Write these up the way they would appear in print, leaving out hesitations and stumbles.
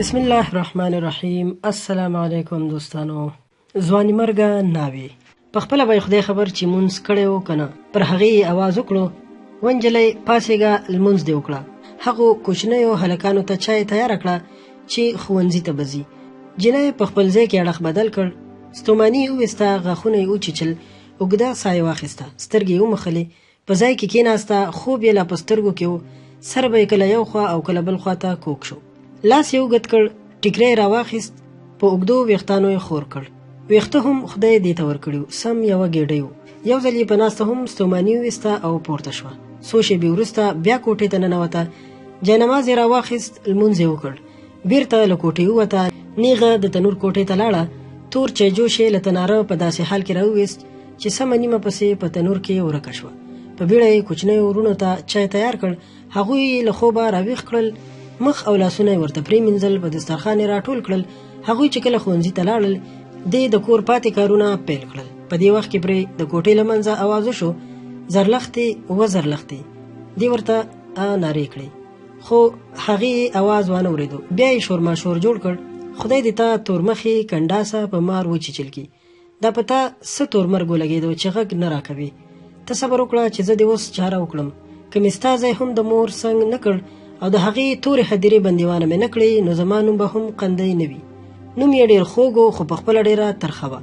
بسم الله الرحمن الرحیم. السلام علیکم دوستانو. ځوانیمرګه ناوې په خپله به یې خدای خبر چې مونځ کړی و که نه. پر هغې یې اواز وکړو، ونجلۍ پاڅېږه، لمونځ دې وکړه. هغو کوچنیو هلکانو ته چای تیاره کړه چې ښوونځي ته به ځي. جینۍ په خپل ځای کې اړخ بدل کړ، ستوماني یې وویسته، غاښونه یې وچیچل، اوږده ساه یې واخیسته، سترګې یې ومښلې، په ځای کې کېناسته. خوب یې لا په سترګو کې و، سر به یې کله یو خوا او کله بل خوا ته کوږ شو. لاس یې اوږد کړ، ټیکری یې راواخیست، په اوږدو ویښتانو یې خور کړ. ویښته هم خدای دې ته ورکړي وو، سم یوه ګېډۍ وو. یو ځل یې په ناسته هم ستوماني وویسته او پورته شوه. څو شېبې وروسته بیا کوټې ته ننوته، جاینماز یې راواخیست، لمونځ یې وکړ، بیرته له کوټې ووته، نیغه د تنور کوټې ته لاړه. تور چایجوش یې له تناره په داسې حال کې راوویست چې سمه نیمه پسې په تنور کې ورکه شوه. په بیړه یې کوچنیو وروڼو ته چای تیار کړ، هغوی یې له خوبه راویښ کړل، مخ او لاسونه یې ورته پرېمینځل، په دسترخوان یې راټول کړل. هغوی چې کله ښوونځي ته لاړل، دې د کور پاتې کارونه پیل کړل. په دې وخت کې پرې د کوټې له منځه اواز وشو، زرلښتې وزرلښتې. دې ورته نارې کړې، خو هغې یې اواز وانه ورېدو. بیا یې شورماشور جوړ کړ، خدای دې تا تورمخې کنډاسه په مار وچیچل کي، دا په تا څه تور مرګ ولګېدو چې غږ نه راکوي؟ ته صبر وکړه چې زه دې اوس چاره وکړم. که مې ستا ځای هم د مور څنګ نه کړ او د هغې تورې هدیرې بندیوانه مې نه کړې، نو زما نوم به هم قندۍ نه وي. نوم یې ډېر خوږ و، خو په خپله ډېره ترخه وه.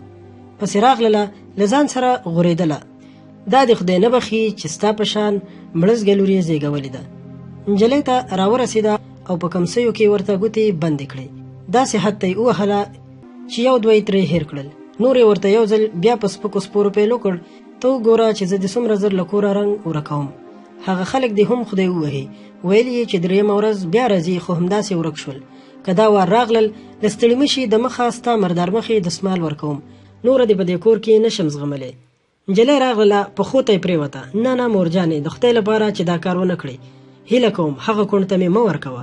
پسې راغلله، له ځان سره غورېدله، دا دې خدای نه بخښي چې ستا په شان مړزګه لور یې زېږولې ده. نجلۍ ته راورسېده او په کمسیو کې ورته ګوتې بندې کړې، داسې حد ته یې ووهله چې یو دوه یې ترې هېر کړل. نور یې ورته یو ځل بیا په سپکو سپورو پیل وکړ، ته وګوره چې زه دې څومره زر له کوره رنګ ورکوم، هغه خلک دې هم خدای ووهي. ویل یې چې درېیمه ورځ بیا راځي، خو همداسې ورک شول. که دا وار راغلل، له ستړي مشي د مخه ستا مردارمخې دسمال ورکوم، نوره دې په دې کور کې نشم زغملی. نجلۍ راغله، پښو ته یې پرېوته، نه نه مورجانې، د خدای لپاره چې دا کار ونه کړې، هیله کوم هغه کونډ ته مې مه ورکوه،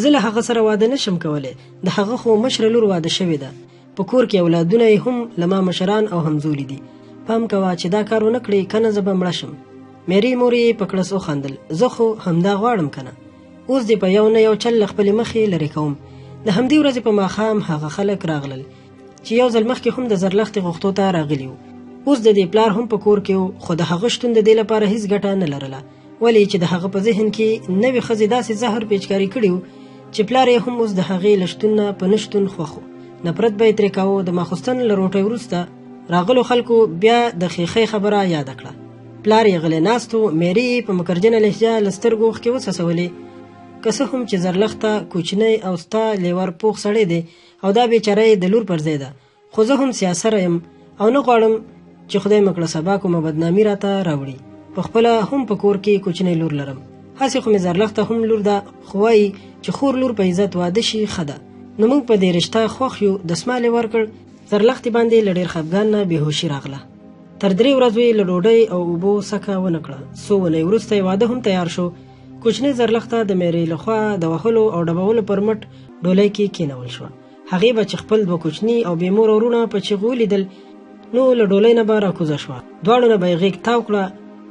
زه له هغه سره واده نشم کولی، د هغه خو مشره لور واده شوې ده، په کور کې اولادونه یې هم له ما مشران او همزولي دي، پام کوه چې دا کار ونه کړې، که نه زه به مړه شم. میرې مور یې په کړس وخندل، زه خو همدا غواړم که نه، اوس دې په یو نه یو چل له خپلې مخې لرې کوم. د همدې ورځې په ماښام هغه خلک راغلل چې یو ځل مخکې هم د زرلښتې غوښتو ته راغلي وو. اوس د دې پلار هم په کور کې و، خو د هغه شتون د دې لپاره هیڅ ګټه نه لرله، ولې چې د هغه په ذهن کې نوې ښځې داسې زهر پیچکاري کړي وو چې پلار یې هم اوس د هغې له شتون نه په نه شتون خوښ و، نفرت به یې ترې کاوه. د ماخوستن له روټۍ وروسته راغلو خلکو بیا د ښیښې خبره یاده کړه. پلار یې غلی ناست و، میرې یې په مکرجنه لهجه له سترګو اوښکې وڅڅولې. که څه هم چې زرلښته کوچنی او ستا لیور پوخ سړی دی او دا بیچاره یې د لور پر ځای ده، خو زه هم سیاسره یم او نه غواړم چې خدای مه کړه سبا کومه بدنامي راته راوړي. په خپله هم په کور کې کوچنی لور لرم، هسې خو مې زرلښته هم لور ده، خو وایي چې خور لور په عزت واده شي ښه ده، نو موږ په دې رشته خوښ یو. دسمال یې ورکړ. زرلښتې باندې له ډېر خفګان نه بېهوشي راغله. تر 3 ورځو یې له ډوډۍ او اوبو سکه ونه کړه. څو اونۍ وروسته یې واده هم تیار شو. کوچنۍ زرلښته د میرې له خوا د وهلو او ډبولو پر مټ ډولۍ کې کېنول شوه. هغې به چې خپل 2 کوچني او بې موره وروڼه په چیغو ولیدل، نو له ډولۍ نه به راکوزه شوه. دواړو نه به یې غېږ تاو کړه،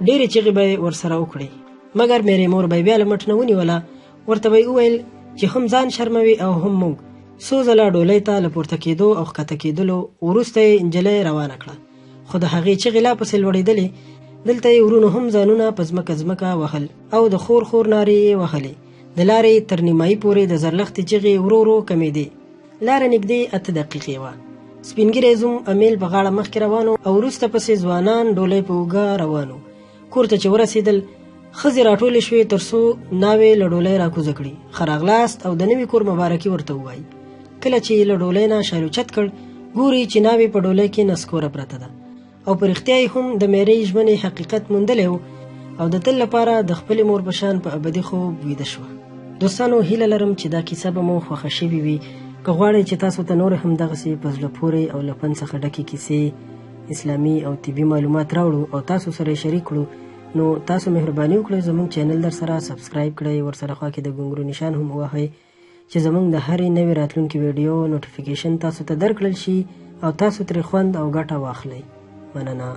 ډېرې چیغې به یې ورسره وکړې، مګر میرې مور به یې بیا له مټ نه ونیوله. ورته به یې وویل چې هم ځان شرموي او هم موږ. څو ځله ډولۍ ته له پورته کېدو او ښکته کېدلو وروسته یې نجلۍ روانه کړه، خو د هغې چیغې لا پسې لوړېدلې. دلته یې وروڼو هم ځانونه په ځمکه ځمکه وهل او د خور خور نارې یې وهلې. د لارې تر نیمایي پورې د زرلښتې چیغې ورو ورو کمېدې. لاره نږدې 8 دقیقې وه. سپین ږیری زوم امیل په غاړه مخکې روان و او وروسته پسې ځوانان ډولۍ په اوږه روان وو. کور ته چې ورسېدل، ښځې راټولې شوې تر څو ناوې له ډولۍ راکوزه کړي، ښه راغلاست او د نوي کور مبارکي ورته ووایي. کله چې یې له ډولۍ نه شالوچت کړ، ګوري چې ناوې په ډولۍ کې نسکوره پرته ده او په رښتیا یې هم د میرې ژمنې حقیقت موندلی و او د تل لپاره د خپلې مور په شان په ابدي خوب ویده شوه. دوستانو، هیله لرم چې دا کیسه به مو خوښه شوې وي. که غواړئ چې تاسو ته نور هم دغسې په زړه پورې او له پند څخه ډکې کیسې، اسلامي او طبي معلومات راوړو او تاسو سره یې شریک کړو، نو تاسو مهرباني وکړئ زموږ چینل در سره subscribe کړئ، ورسره خوا کې د ګونګرو نشان هم ووهئ چې زموږ د هرې نوې راتلونکې ویډیو notification تاسو ته درکړل شي او تاسو ترې خوند او ګټه واخلئ. مننه.